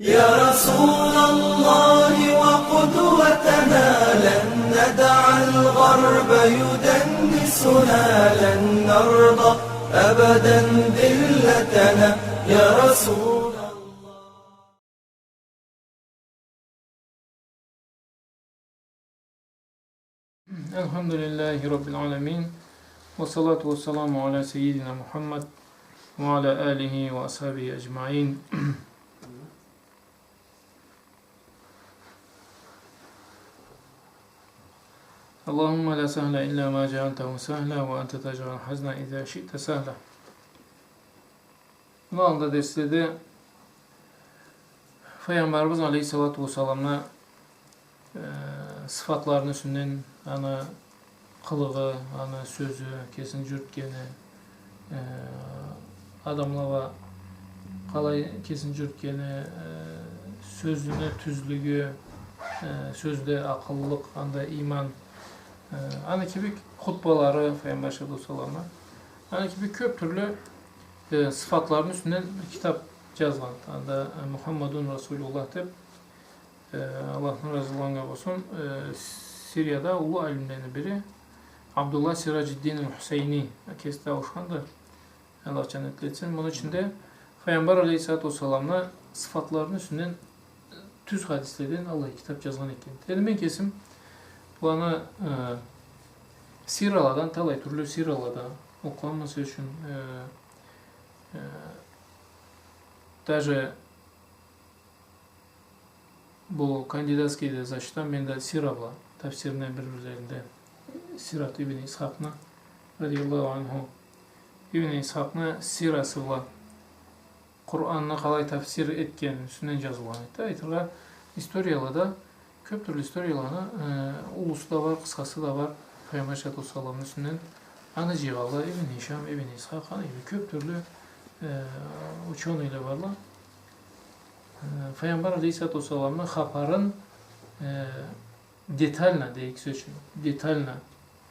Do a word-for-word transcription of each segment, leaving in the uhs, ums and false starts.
يا رسول الله وقدوتنا، لن ندع الغرب يدنسنا، لن نرضى أبدا ذلتنا، يا رسول الله. الحمد لله رب العالمين، والصلاة والسلام على سيدنا محمد وعلى آله وأصحابه أجمعين. اللهم لا سهل إلا ما جعلته سهلا وأنت تجعل الحزن إذا شئت سهلا. Муну аллында дерследе Файгъамбарыбыз алейхиссалату уассаламны, э, сыфатларыны юсюнден, аны къылыгъы, аны сёзю, кесин джюрютгени, э, адамлагъа къалай кесин джюрютгени, э, сёзюню тюзлюгю, э, сёзде акъыллылыкъ, анда иман, э, аны кибик хутбалары Файгъамбар алейхиссалату уассаламны, аны кибик кёп тюрлю, э, сыфатларыны юсюнден китаб джазгъан. Анда, э, Мухаммадун Расулуллах деб, э, Аллахны разылыгъы анга болсун, э, Сирияда уллу алимлени бири Абдуллах Сираджиддин аль-Хусейни, кеси да ауушханды, Аллах джаннет этсин. Муну ичинде Файгъамбар алейхиссалату уассаламны сыфатларыны юсюнден, э, тюз хадиследен аллай китаб джазгъан экен. Энди мен кесим быланы, э, сираладан, талай тюрлю сиралада окъугъанма, сёз ючюн, э, э, даже бу кандидатскийде защита, менде сира бла, тафсирни бир-бирлеринде. Сират Ибн Исхакъны, радияллаху анху, Ибн Исхакъны сирасы бла Къуранны къалай тафсир этгенини юсюнден джазылгъан эди. Айтыргъа, историялада, кёп тюрлю историяланы, э, уллусу да бар, къысхасы да бар, Файгъамбар алейхиссалату уассаламны юсюнден. Аны джыйгъанла Ибн Хишам, Ибн Исхакъ, аны кибик кёп тюрлю, э, учёныйле барла. Э, Файгъамбар алейхиссалату уассаламны хапарын, э, детально, дейик, сёз ючюн, детально,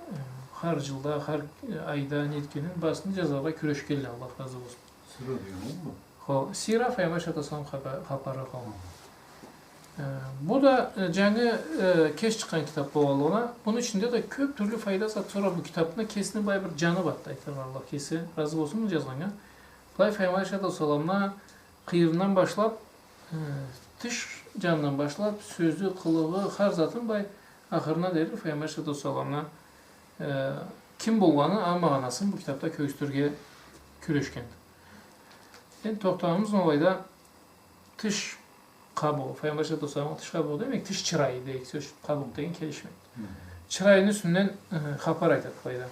э, хар джылда, хар, э, айда не этгенин барысын джазаргъа кюрешгенле, Аллах разы болсун. Сира деген олму? Хо, сира Файгъамбар алейхиссалату уассалам хапа-, хапары, хо. Э, бу да, э, джангы, э, кеч чыкъгъан китаб болгъанлыгъына, муну ичинде да кёп тюрлю файда зат. Сора бу китабны кесини былай бир джаны барды, айтыргъа, Аллах кеси разы болсун джазгъаннга. Былай Файгъамбар алейхиссалату уассаламны къыйырындан башлаб, э, тыш джанындан башлаб, сёзю, къылыгъы, хар затын былай ахырына дери Файгъамбар алейхиссалату уассаламны, э, ким болгъаны, аны магъанасын бу китабда кёргюзтюрге кюрешген. Энди тохтагъаныбыз алайда тыш къабугъу, Файгъамбар алейхиссалату уассаламны тыш къабугъу демек, тыш чырайы дейик, сёз, къабукъ деген келишмейди. Хы. Чырайыны юсюнден, э, хапар айтады былайда.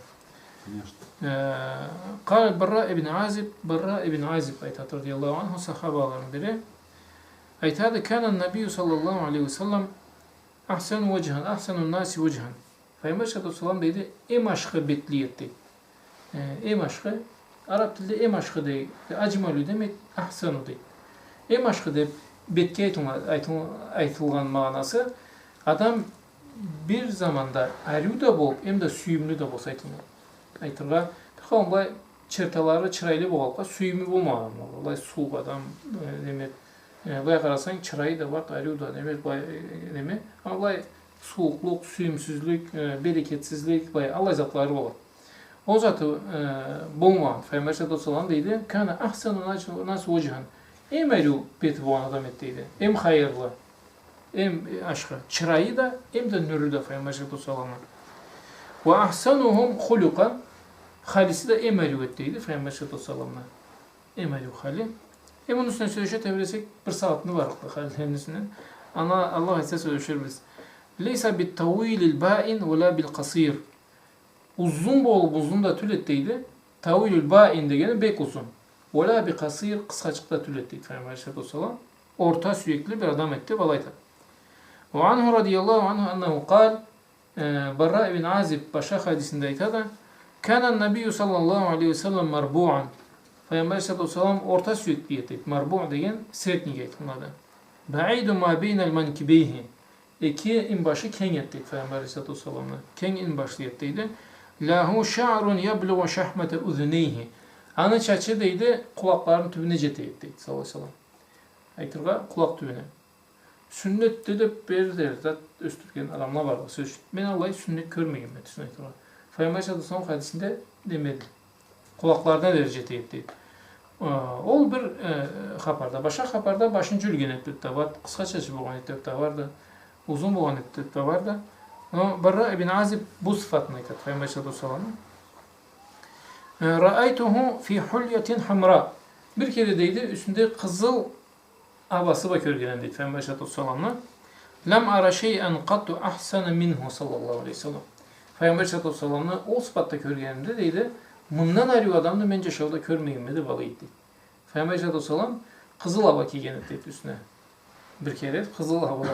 Конечно. Э, къала Барра ибн Азиб, Барра ибн Азиб айтады, радияллаху анху, сахабаланы бири. Айтады, كان النبي صلى الله عليه وسلم أحسن وجها، أحسن الناس وجها. Файгъамбар алейхиссалату уассалам, дейди, эм ашхы бетли эди, дейди. Э, эм ашхы, араб тилде эм ашхы дейди, аджмалу демейди, ахсану дейди. Эм ашхы деб бетге айтылгъан, айтыл-, айтылгъан магъанасы, адам бир заманда ариу да болуб, эм да сюйюмлю да болса айтылгъан. Айтыргъа, бир къауум былай черталары чырайлы болгъанлыкъгъа, сюйюмлю болмагъан, былай сууукъ адам, э, неме, э, былай къарасанг, чырайы да бар, ариу да, неме, былай, э, неме. Амма былай сууукълукъ, сюйюмсюзлюк, э, берекетсизлик, былай, аллай затлары болады. Ол заты, э, болмагъан. Файгъамбар алейхиссалату уассалам, дейди, كان أحسن الناس وجها. Эм ариу бети болгъан адам эди, дейди. Эм хайырлы, эм ашхы. Чырайы да, эм да нюрю да Файгъамбар алейхиссалату уассаламны. وأحسنهم خلقا. Халиси да эм ариу эди, дейди, Файгъамбар алейхиссалату уассаламны. Эм ариу хали. Эм муну юсюнден сёлеширге тебресек, бир сагъатны барыкъды халилерини юсюнден. Аны, Аллах айтса, сёлеширбиз. ليس بالطويل البائن ولا بالقصير. Узун болуб, узун да тюл эди, дейди. Тауилуль баин дегени бек узун. ولا بقصير, къысхачыкъ да тюл эди, дейди Файгъамбар алейхиссалату уассалам. Орта сюекли бир адам эди, деб алай айтады. وعنه رضي الله عنه أنه قال, э, Барра ибн Азиб башха хадисинде айтады, كان النبي صلى الله عليه وسلم مربوعا. Файгъамбар алейхиссалату уассалам орта сюекли эди, дейди. Марбуъ деген средний айтылады. بعيد ما بين منكبيه. Эки инбашы кенг эди, дейди, Файгъамбар алейхиссалату уассаламны. Кенг инбашлы эди, дейди. له شعر يبلغ شحمة أذنيه. Аны чачы, дейди, къулакъларыны тюбюне джете эди, дейди, саллаллаху алейхи ва саллам. Айтыргъа, къулакъ тюбюне. Сюннетди деб бир да зат ёсдюрген адамла бар. Сёз ючюн, мен аллай сюннет кёрмегенме, тюзюн айтыргъа. Файгъамбар алейхиссалату уассалам хадисинде демеди. Къулакъларына дери джете эди, дейди. Э, ол бир, э, хапарда. Башха хапарда башын джюлген эди деб да барды, къысха чачы болгъан эди деб да барды, узун болгъан эди деб да барды. Но Барра ибн Азиб бу сыфатын айтады Файгъамбар алейхиссалату уассаламны. Э, «رأيته في حلية حمراء». Бир кере, дейди, юсюнде къызыл абасы бла кёргенем, дейди, Файгъамбар алейхиссалату уассаламны. «لم أر شيئا قط أحسن منه صلى الله عليه وسلم». Файгъамбар алейхиссалату уассаламны ол сыфатда кёргенимде, дейди, мындан ариу адамны мен джашауда кёрмегенме деб алай эди, дейди. Файгъамбар алейхиссалату уассалам къызыл аба кийген эди, дейди, юсюне. Бир кере къызыл аба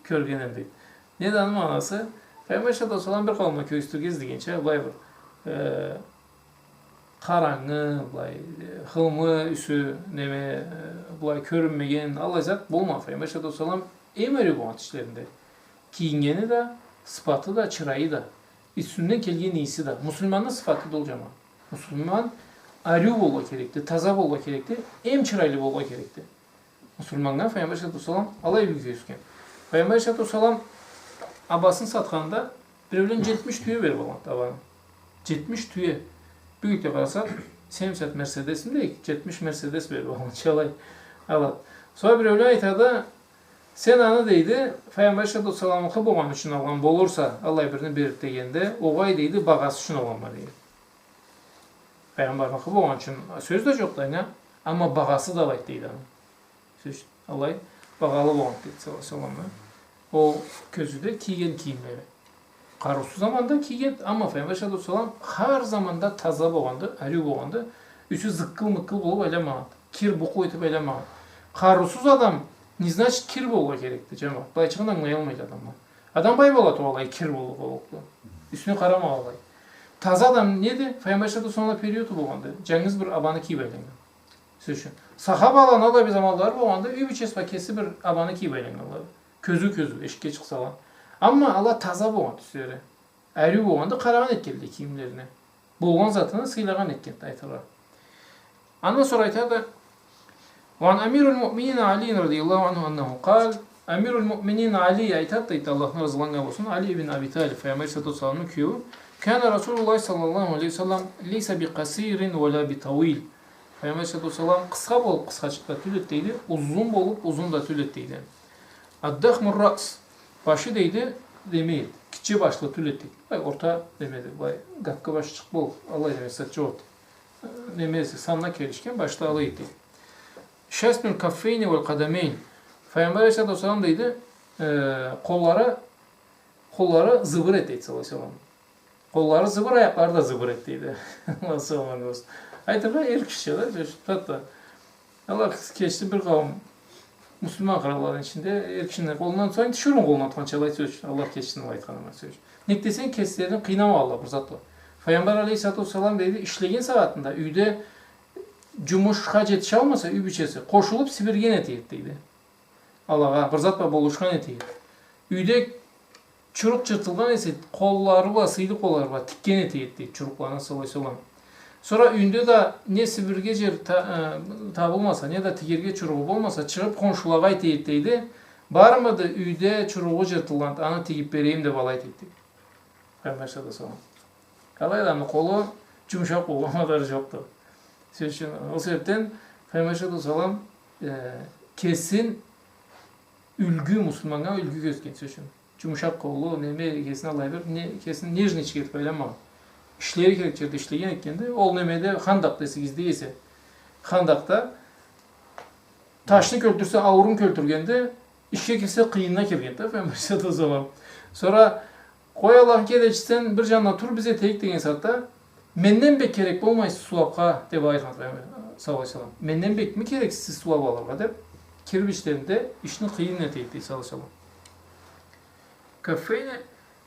кёргенем, дейди. Неди аны магъанасы? Файгъамбар алейхиссалату уассалам бир къауумгъа кёргюзтюргенди дегенча, былай бир, э, къарангы, былай, э, хылмы юсю, неме, э, былай кёрюнмеген, аллай зат болмагъан Файгъамбар алейхиссалату уассалам эм ариу болгъан ишлеринде. Кийингени да, сыфаты да, чырайы да, юсюнден келген ийиси да. Муслиманны сыфаты да ол, джамагъат. Муслиман ариу болургъа керекди, таза болургъа керекди, эм чырайлы болургъа керекди. Муслиманнга Файгъамбар алейхиссалату уассалам алай юлгю кёргюзтген. Файгъамбар алейхиссалату уассалам абасын сатханда, биреулен джетмиш тюе бериб алгъанды абаны. Джетмиш тюе. Бюгюнлюкде къарасакъ, семьдесят Мерседес дейик, джетмиш Мерседес бериб алгъанды, алай алады. Сора биреулен айтады: «Сен аны, — дейди, — Файгъамбар алейхиссалату уассаламныкъы болгъаны ючюн алгъан болурса, аллай бирини бериб, — дегенде, — огъай, — дейди, — багъасы ючюн алгъанма», — дейди. Файгъамбарныкъы болгъаны ючюн сёз да джокъду, айна. Амма багъасы да алайды, дейди, аны. Сёз ючюн, алай багъалы болгъанды, дейди, саллаллаху алейхи ва саллам. Ол кёзюуде кийген кийимлери. Къарыусуз заманда кийген, амма Файгъамбар алейхиссалату уассалам хар заманда таза болгъанды, ариу болгъанды, юсю зыккыл-мыккыл болуб айланмагъанды. Кир-букъу этиб айланмагъанды. Къарыусуз адам, не значит, кир болургъа керекди, джамагъат? Былайчыгъын ангылаялмайды адамла. Адам бай бола тура алай, кир болургъа боллукъду. Юсюне къарама алай. Таза адам неди? Файгъамбар алейхиссалату уассаламда периоду болгъанды. Джангыз бир абаны кийиб айланнган. Сёз ючюн, сахабаланы алай бир заманлары болгъанды, юй бийчеси бла кеси бир абаны кийиб айланнганла. Кёзюу-кёзюу, эшикге чыкъсала. Амма ала таза болгъан юслери. Ариу болгъанды, къарагъан этгенди кийимлерине. Болгъан затыны сыйлагъан этгенди, айтыргъа. Андан сора айтады: «وعن أمير المؤمنين علي رضي الله عنه أنه قال». Амируль-Муъминин Али айтады, дейди, Аллахны разылыгъы анга болсун, Али ибн Аби Талиб, Файгъамбар алейхиссалату уассаламны кюеую: «كان رسول الله صلى الله عليه وسلم ليس بقصير ولا بطويل». Файгъамбар алейхиссалату уассалам къысха болуб къысхачыкъ да тюл эди, дейди, узун болуб узун да тюл эди, дейди. «الضخم الرأس». Башы, дейди, неме эди, гитче башлы тюл эди, дейди. Былай орта немеди, былай гакка башчыкъ болуб, аллай неме эди, сатчы эди. Немеси, санына келишген башлы алай эди, дейди. «شثن الكفين والقدمين». Файгъамбар алейхиссалату уассалам, дейди, э, къоллары, къоллары зыбыр эди, дейди, саллаллаху алейхи ва саллам. Къоллары зыбыр, аякълары да зыбыр эди, дейди. Аллах саламат болсун. Айтыргъа, эр кишича да, сёз ючюн, хатта. Аллах кечсин, бир къауум муслиман къралланы ичинде эр кишини къолундан тутсанг, тиширыуну къолундан тутханча алай, сёз ючюн. Аллах кечсин, алай айтханыма, сёз ючюн. Нек десенг, кеслерин къыйнамагъанла бир зат бла. Файгъамбар алейхиссалату уассалам, дейди, ишлеген сагъатында юйде джумушха джетишалмаса, юй бийчеси къошулуб сибирген эте эди, дейди. Алагъа бир зат бла болушхан эте эди. Юйде чурукъ джыртылгъан эсе, къоллары бла, сыйлы къоллары бла тикген эте эди, дейди, чурукъланы, саллаллаху алейхи ва саллам. Сора юйюнде да не сибирирге джер та-, э, табылмаса, не да тигерге чуругъу болмаса, чыгъыб хоншулагъа айта эди, дейди. «Бармыды юйде чуругъу джыртылгъан, аны тигиб берейим», — деб алай айта эди, дейди. Файгъамбар алейхиссалату уассалам. Алай адамны къолу джумушакъ болургъа мадары джокъду. Сёз ючюн, ол себебден Файгъамбар алейхиссалату уассалам, э, кесин юлгю, муслиманнга юлгю кёргюзтген, сёз ючюн. Джумушакъ къоллу, неме, кесин алай бир, не, кесин нежныйчик этиб айланмагъан. Ишлери керек джерде ишлеген этгенди. Ол немеде, хандакъда эсигизде эсе. Хандакъда ташны кёлтюрсе, аурун кёлтюргенди, ишге кирсе, къыйынына киргенди да, Файгъамбар алейхиссалату уассалам. Сора, «Къой, Аллахны келечиси, сен бир джанына тур, биз этейик», — деген сагъатда, «Менден бек керек болмайсыз сууабха», — деб айтхан Файгъамбар саллаллаху алейхи ва саллам. «Менден бекми керексиз сиз сууаб алыргъа?» — деб, кириб ичлеринде ишни къыйын эте эди, саллаллаху алейхи ва саллам. «كفين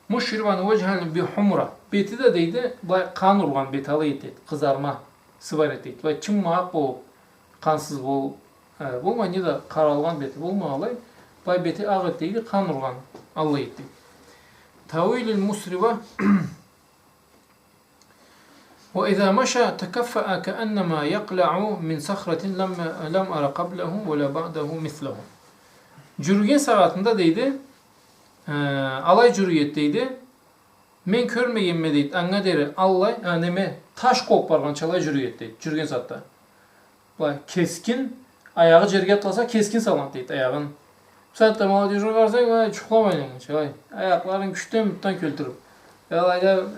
مشربا وجها بحمرة». Бети да, дейди, былай къан ургъан бет алай эте эди, къызарма, сыбар эте эди. Былай чыммакъ болуб, къансыз бол-, э, болмай, не да къаралгъан бети болмай алай, былай бети акъ эте эди, къан ургъан аллай эте эди. «طويل المسربة». وإذا مشى تكفأ كأنما يقلع من صخرة لم، لم أر قبله ولا بعده مثله. Джюрюген сагъатында, дейди, э, алай джюрюеди, дейди. Мен кёрмегенме, дейди, анга дери аллай, а, неме, таш къобуп баргъанчалай джюрюеди, дейди, джюрюген сагъатда. Былай кескин, аягъы джерге атласа, кескин салынады, дейди, аягъын. Бусагъатда молодёжгъа къарасанг, былай джукъламай айланнганча, былай аякъларын кючден-мутдан кёлтюрюп. Алайда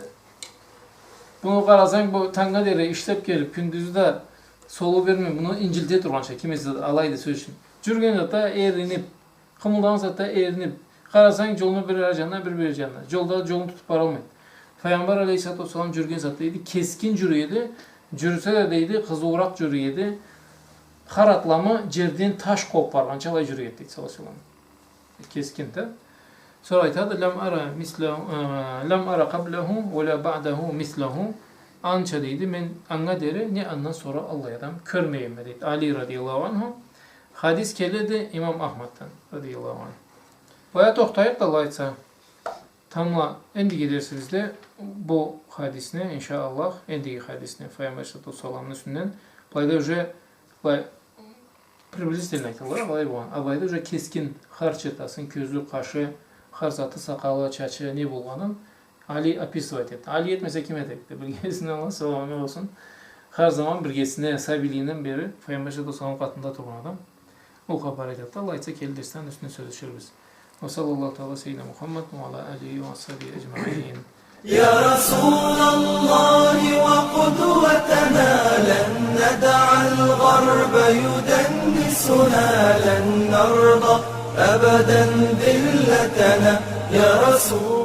муну къарасанг, бу тангнга дери ишлеп келип, кюндюзю да солуу бермей, муну инджилте тургъанча, ким эсе да, алайды, сёз ючюн. Джюрюген сагъатда эринип, къымылдагъан сагъатда эринип, къарасанг, джолну бир ары джанына, бир бери джанына. Джолда джолун тутуп баралмайды. Файгъамбар алейхиссалату уассалам джюрюген сагъатда, дейди, кескин джюрюй эди. Джюрюсе да, дейди, къызыуракъ джюрюй эди. Хар атламы джерден таш къобуп баргъанчалай джюрюй эди, дейди, саллаллаху алейхи ва саллам. Кескин да. Сора айтады: «Лам ара мисла-, э, лам ара къабляху ва ла баъдаху мислаху». Анча, дейди, мен анга дери, не андан сора аллай адам кёрмегенме, дейди. Али радияллаху анху. Хадис келеди имам Ахмаддан, радияллаху анху. Былайда тохтайыкъ да, алай айтса. Тамбла, эндиги дерсибизде бу хадисни, иншаАллах, эндиги хадисни, Файгъамбар алейхиссалату уассаламны юсюнден, былайда уже, былай, приблизительно айтылыр, алай болгъан. А былайда уже кескин, хар чертасын, кёзю, къашы, хар заты, сакъалы, чачы, не болгъанын Али описывать этди. Али этмесе, ким этеди? Биргесине, Аллах саламы болсун. Хар заман биргесине, сабийлигинден бери Файгъамбар алейхиссалату уассалам къатында тургъан адам. Ол хапар айтады да, Аллах айтса, келир дерсден юсюне сёлеширбиз. وصلى الله تعالى على سيدنا محمد وعلى آله وأصحابه أجمعين. يا رسول الله وقدوتنا، لن ندع الغرب يدنسنا، لن نرضى أبدا ذلتنا. يا رسول